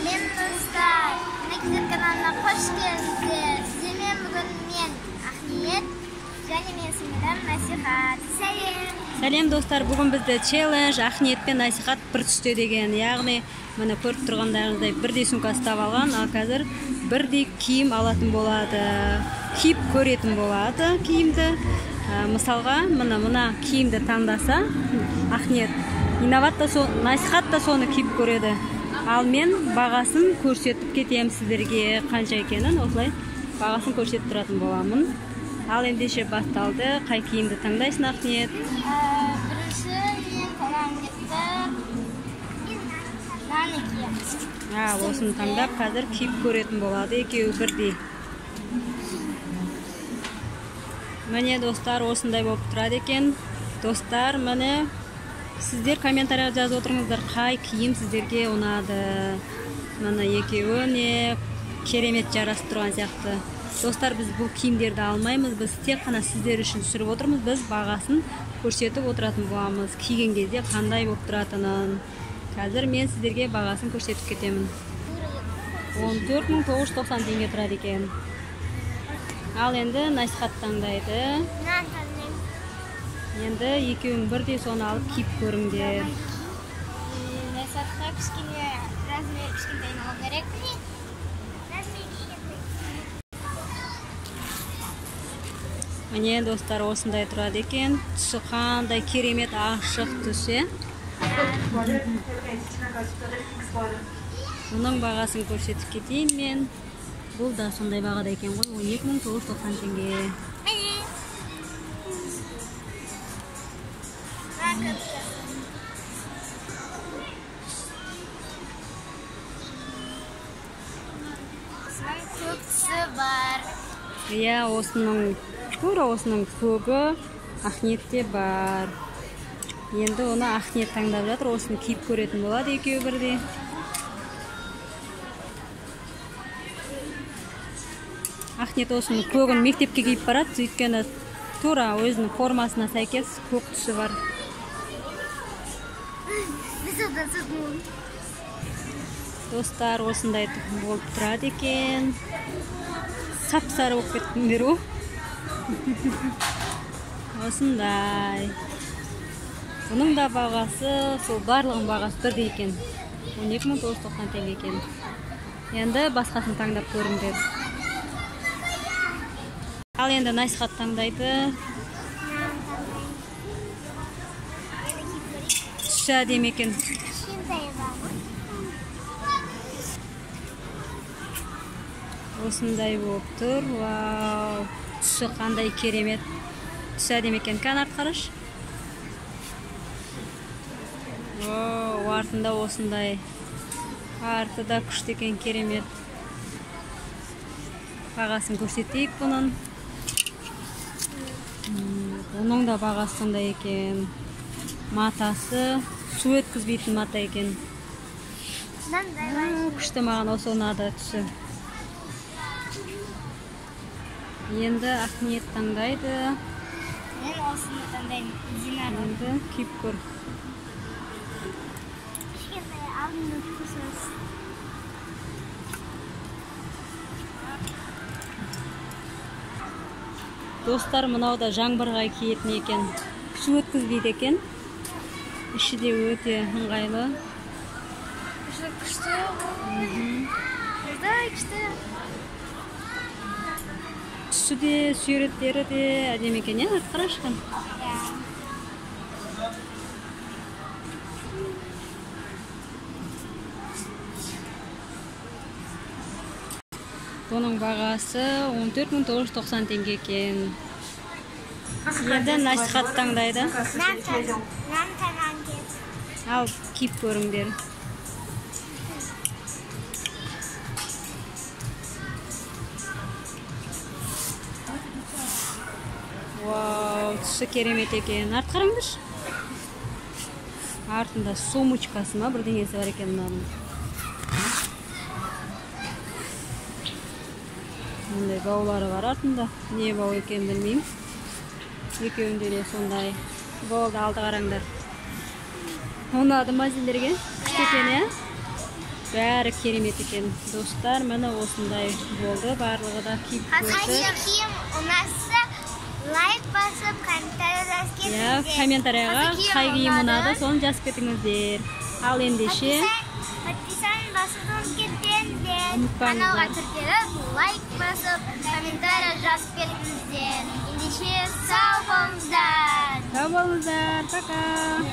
Сәлем достар, Нәкізет каналына қош келдіңіздер. Сіздермен бүгін мен Ақниет және менің сіңлім Насихат. Сәлем. Сәлем достар, бүгін бізде челлендж Ақниет пен Насихат бір түсте деген, яғни міне көріп тұрғандарыңыздай бірдей сумка ұстап алған, ал қазір бірдей киім алатын болады, киіп көретін болады киімді. Мысалға, мына киімді таңдаса, Ақниет Инабат та Насихат та соны киіп көреді. Ал мен бағасын көрсетіп кетемін сіздерге, қанша екенін осылай бағасын көрсетіп тұратын боламын. Ал ендеше басталды. Қай киімді таңдайсың, Ақниет? Бірінші мен таңдағым кетті. Мынаны киемін. Осыны таңдап қазір киіп көретін болады, екеуі бірдей. Міне достар, осындай болып тұрады екен. Достар, міне сіздер комментарияға жазып отырыңыздар, қай киім сіздерге ұнады. Міне екеуіне керемет жарасып тұрған сияқты. Достар, біз бұл киімдерді алмаймыз, біз тек қана сіздер үшін түсіріп отырмыз, біз бағасын көрсетіп отыратын боламыз, киген кезде қандай болып тұратынын. Қазір мен сіздерге бағасын көрсетіп кетемін. 14 990 теңге тұрады екен. Ал енді Насихат таңдайды. Енді екеуің бірдей соны алып киіп көріңдер. Насихатқа кішкене размер кішкентай алу керек. Размер кішкентай. Міне достар, осындай тұрады екен. Түсі қандай керемет ашық түс, е? Бұның бағасын көрсетіп кетейін мен. Бұл да сондай бағада екен ғой, 12 990 теңге. Осының көк түсі бар. Иә, тура осының көгі Ақниетте бар. Енді оны Ақниет таңдап жатыр, осыны киіп көретін болады екеуі бірдей. Ақниет осының көгін мектепке киіп барады, өйткені тура өзінің формасына сәйкес көк түсі бар. Достар, осындай болып тұрады екен. Сап-сары болып кеттіңдер ғой. Осындай. Бұның да бағасы, сол барлығының бағасы бірдей екен. 12 990 теңге екен. Енді басқасын таңдап көріңдер. Ал енді Насихат таңдайды. Түсі әдемі екен. Осындай болып тұр. Вау, түсі қандай керемет. Түсі әдемі екен. Кәне арт қарашы. Вау, артында осындай. Арты да күшті екен, керемет. Бағасын көрсетейік бұның. Бұның да бағасы сондай екен. Матасы су өткізбейтін мата екен. Күшті, маған осы ұнады түсі. Енді Ақниет таңдайды. Мен осыны таңдаймын. Динара. Енді киіп көр. Кішкентай алдында түсесіз. Достар, мынау да жаңбырға киетін екен. Су өткізбейді екен. Іші де өте ыңғайлы. Іші күшті. Күшті. Түсі де, суреттері де әдемі екен, иә? Артқа қарашы кәне. Бұның бағасы 14 990 теңге екен. Енді Насихат таңдайды. Ал, киіп көріңдер. Вау, түсі керемет екен. Арт қараңдаршы. Артында сумочкасы ма, бірдеңесі бар екен мынаның. Мындай баулары бар артында. Не бау екенін білмеймін. Екеуінде де сондай. Болды, алды қараңдар. Ұнады ма сендерге? Күшті екен, иә? Бәрі керемет екен, достар. Міне, осындай болды, барлығы да киіп көрді. Қайсы киім ұнаса, лайк басып, комментарий жазып кетіңіздер. Комментарийға Қайсы қай киім ұнады, соны жазып кетіңіздер. Ал ендеше Подписание басуды ұмытып кетпеңіздер. Ұмытпаңыздар. Каналға тіркеліп, лайк басып, комментарий жазып кетіңіздер. Ендеше, сау болыңыздар. Сау болыңыздар, пока.